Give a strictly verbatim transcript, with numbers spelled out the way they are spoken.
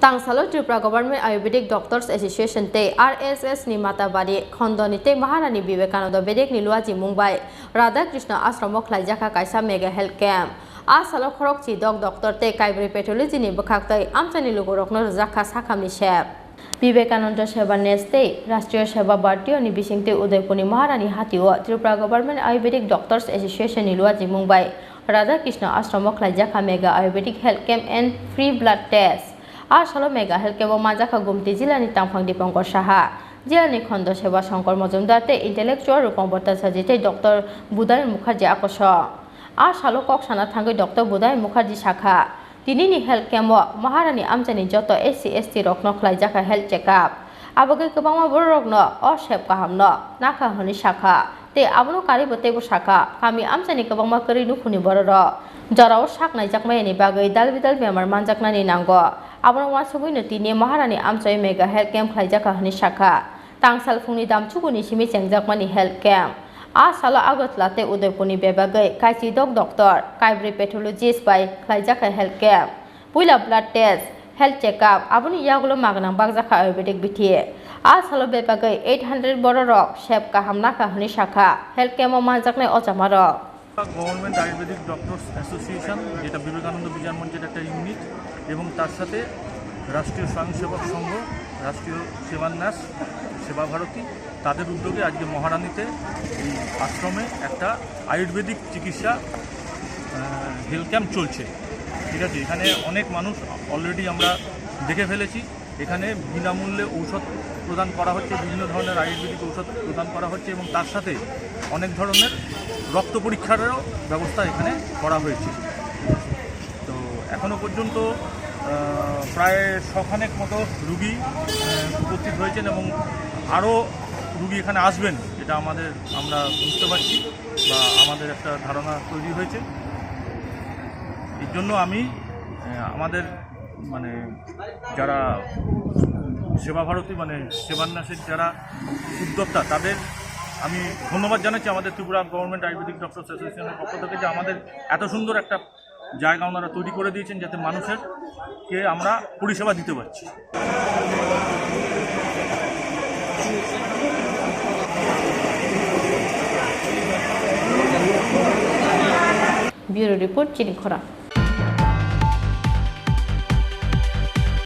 Tangsalo Tripura Government Ayurvedic Doctors Association tei R S S ni Matabari khondoni tei Maharani Vivekananda Bedekni luajimung bai Radhakrishna Ashromo khlaijakha kaisa mega health camp. A salo khorokchi dok doctor tei kaibrwi pathology ni bwkhak tei amchaini lugurokno rwjakha sakhamni sep. Vivekananda Seva Nesh tei Rashtriya Seva Bharti ni bisingtwi Udaipurni Maharani hatio Tripura Government Ayurvedic Doctors Association ni luajimung bai Radhakrishna Ashromo khlaijakha mega Ayurvedic health camp and free blood test. A salo mega health camp o manjakha Gumti jilani tangphang Dipankar Saha, jilani khondo Seva Shankar Majumdar tei intellectual Rupam Bhattacharjee tei doctor Budai Mukherjee akosok. A salo kok sana thangwi doctor Budai Mukherjee sakha, tinini health camp o Maharani amchaini joto S C S T rokno khlaijakha health checkup. Abagwi kwbangma bororokno o sep kahamno nakha hwnwi sakha. Tei abono karwibo teibo sakha, kami amchaini kwbangma kwrwi nukhungni bororok jorao sak naijakmayani bagwi dalbidal bemar manjaknani nango. Abono uansugwino tini Maharani amchaio mega health camp khlaijakha hwnwi sakha. Tangsal phungni damchuguni simi chengjakmani health camp. A salo Agartala tei Udaipurni bebagwi kaichidok doctor, kaibrwi pathologist bai khlaijakha health camp. Puila blood test, health checkup, aboni yagulo magnang bakjakha Ayurvedic bithi. A salo bebagwi eight hundred bororok sep kaham nakha hwnwi sakha health camp o manjaknai ochamarok. Government Ayurvedic doctors association, যেটা বিবেকানন্দ বিজয় মঞ্চের একটা ইউনিট, এবং তার সাথে রাষ্ট্রীয় স্বয়ংসেবক সংঘ, রাষ্ট্রীয় সেবান্যাস, সেবা ভারতী, তাদের উদ্যোগে আজকে মহারানীতে এই আশ্রমে একটা আয়ুর্বেদিক চিকিৎসা হেলথ ক্যাম্প চলছে। ঠিক আছে, এখানে অনেক মানুষ অলরেডি আমরা দেখে ফেলেছি। এখানে বিনামূল্যে ঔষধ প্রদান করা হচ্ছে, বিভিন্ন ধরনের আয়ুর্বেদিক ঔষধ প্রদান করা হচ্ছে এবং তার সাথে অনেক ধরনের রক্ত পরীক্ষারও ব্যবস্থা এখানে করা হয়েছে। তো এখনো পর্যন্ত আহ, প্রায় শখানেক মতো রুগী আহ, উপস্থিত হয়েছেন এবং আরও রুগী এখানে আসবেন, এটা আমাদের, আমরা বুঝতে পারছি বা আমাদের একটা ধারণা তৈরি হয়েছে। এর জন্য আমি আহ, আমাদের, মানে, যারা সেবা ভারতী, মানে, সেবান্যাসের যারা উদ্যোক্তা, তাদের আমি ধন্যবাদ জানাচ্ছি আমাদের ত্রিপুরা গভর্নমেন্ট আয়ুর্বেদিক ডক্টরস অ্যাসোসিয়েশনের পক্ষ থেকে, যে আমাদের এত সুন্দর একটা জায়গা ওনারা তৈরি করে দিয়েছেন, যাতে মানুষের কে আমরা পরিষেবা দিতে পারছি। Bureau Report, Chini Khorang.